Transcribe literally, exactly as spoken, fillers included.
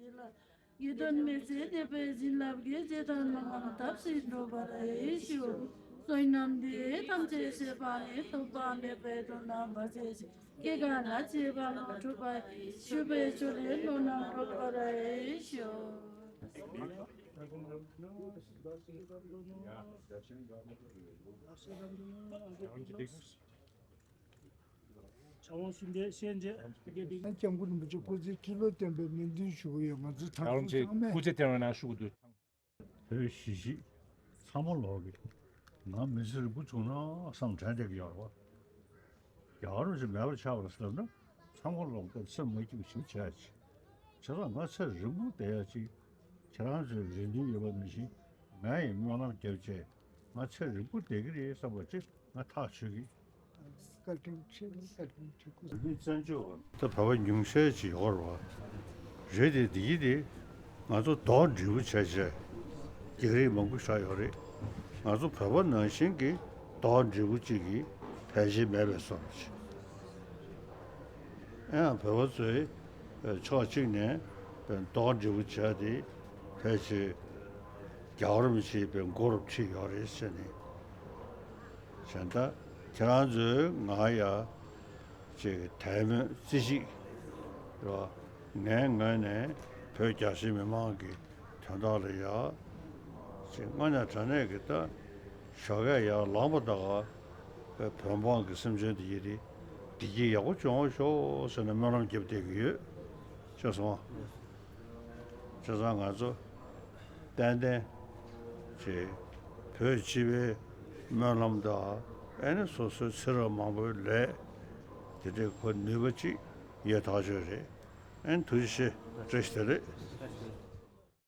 ཡིད་དོན་མི་ཟད་ནུས་པའི་བྱིན་རླབས་ཀྱིས། ཇི་ལྟར་སྨོན་ལམ་ཐབས་ཤེས་འགྲུབ་པར་ཤོག། བསོད་ནམས་འདི་ཡིས་ཐམས་ཅད་གཤེགས་པ་ནི། ཐོབ་པ་མེད་པའི་དོན་རྣམས་པ་ཆེ་ཞིང་། སྐྱེ་རྒ་ན་འཆིའི་རྦ་རླབས་འཁྲུགས་པ་ཡི། ཞུགས་པའི་ཕྱོགས་ནི་ཀླུ་རྣམས་འགྲོལ་བར་ཤོག། ཕྱག་དབང་ཞུ་འདོད་བཤད་རྗེས། སྐྱབས་མགོན་རིན་པོ་ཆེ་སྐུ་ཚེ་ཁྲི་ལོ་བརྟན་པའི་སྨོན་འདུན་ཞུ་གི་ཡོད། ང་ཚོ་ད་ཡང་རང་ཚོ་ཚང་མས་སྐུ་ཚེ་བརྟན་པའི་ནང་ཞུ་གི་འདུག། བོད་གཞིས་བྱེས་ཚང་མ་ལོག་གི། ང་མི་ཚེ་རིང་པོ་བྱུང་ན་བསམ་དྲན་བསྡད་ཀྱི་ཡོད་རེད་བ། རྒྱལ་བ་རིན་པོ་ཆེ་མེད་པ་ཆགས་པ་རེད་ཟེར་ན། ཚང་མ་ལོག་སྟེ་སེམས་མ་སྐྱིད་པ་ཞིག་བྱས་ཅིག། བྱས་ཙང་ང་ཚེ་རིང་པོ་བསྡད་ཡ་ཅིག། ཁྱེད་རང་ཚོའི་རེ་འདུན་ཡོད་པ་ནང་བཞིན་ང་ཡི་སྨོན་ལམ་རྒྱབ་བྱས། ང་ཚེ་རིང་པོ་བསྡད་ཀྱི་རེད་བསམ་པ་ཅིག་ང་ཐག་ཆོད་ཀྱི། བཀའ་དྲིན་ཆེ། བཀའ་དྲིན་ཆེ། ད་བོད་པ་ཉུང་ཤས་ཅིག་ཡོད་རེད་བ། རེད་དེ། འདི་ཡིན་དེ། ང་ཚོ་རྡོག་འགྲེལ་པོ་བྱས་བྱས། རྒྱག་རེས་མང་པོ་བཞག་ཡོད་རེད། ང་ཚོ་བོད་པ་ནང་བཞིན་གྱི་རྡོག་འགྲེལ་པོ་གཅིག་གིས་ཕལ་ཆེར་མེད་པའི་བཟོ་འདྲ་ཅིག། ཨེ་ཡང་བོད་པ་ཚོས་ཕྱོགས་གཅིག་ནས་རྡོག་འགྲེལ་པོ་བྱས་ཏེ། ཕལ་ཆེར་རྒྱལ་བ་རིན་པོ་ཆེའི་མགོ་རུ་ཁྲིད་ཡོད་རེད་ཟེར་ནས། བྱས་ད་ཁྱེད་རང་ཚོས་ང་ཡ་ཅིག་དད་མོས་རྩེ་གཅིག་རེད་བ། ངའི་ངོས་ནས་བོད་རྒྱ་ཆེ་མི་མང་གི་དོན་དག་ལ་ཡ། ཅིག་དངོས་གནས་དྲང་གནས་ཀྱི་ད་ཞོགས་ཀས་ཡར་ལངས་པ་དང་། བོད་འབངས་ཀྱི་སེམས་ཅན་དེ་ཡིན་དེ། བདེ་སྐྱིད་ཡག་པོ་བྱུང་བ་ཤོག་ཟེར་ནས་སྨོན་ལམ་རྒྱབ་བསྡད་ཀྱི་ཡོད། ཤེས་སོང་ཨ། བྱས་ཙང་ང་ཚོ་ཏན་ཏན་ཅིག་བོད་སྤྱི་པའི་སྨོན་ལམ་དང་། ཨེ་ནི་སོ་སོའི་ཚེ་རབས་མང་པོའི་ལས་དེ་འདྲའི་ཁོ་ནུས་པ་ཅིག་ཡོད་ཐག་ཆོད་རེད། ཨེ་ནི་ཐུགས་རྗེ་ཆེ། བཀྲ་ཤིས་བདེ་ལེགས།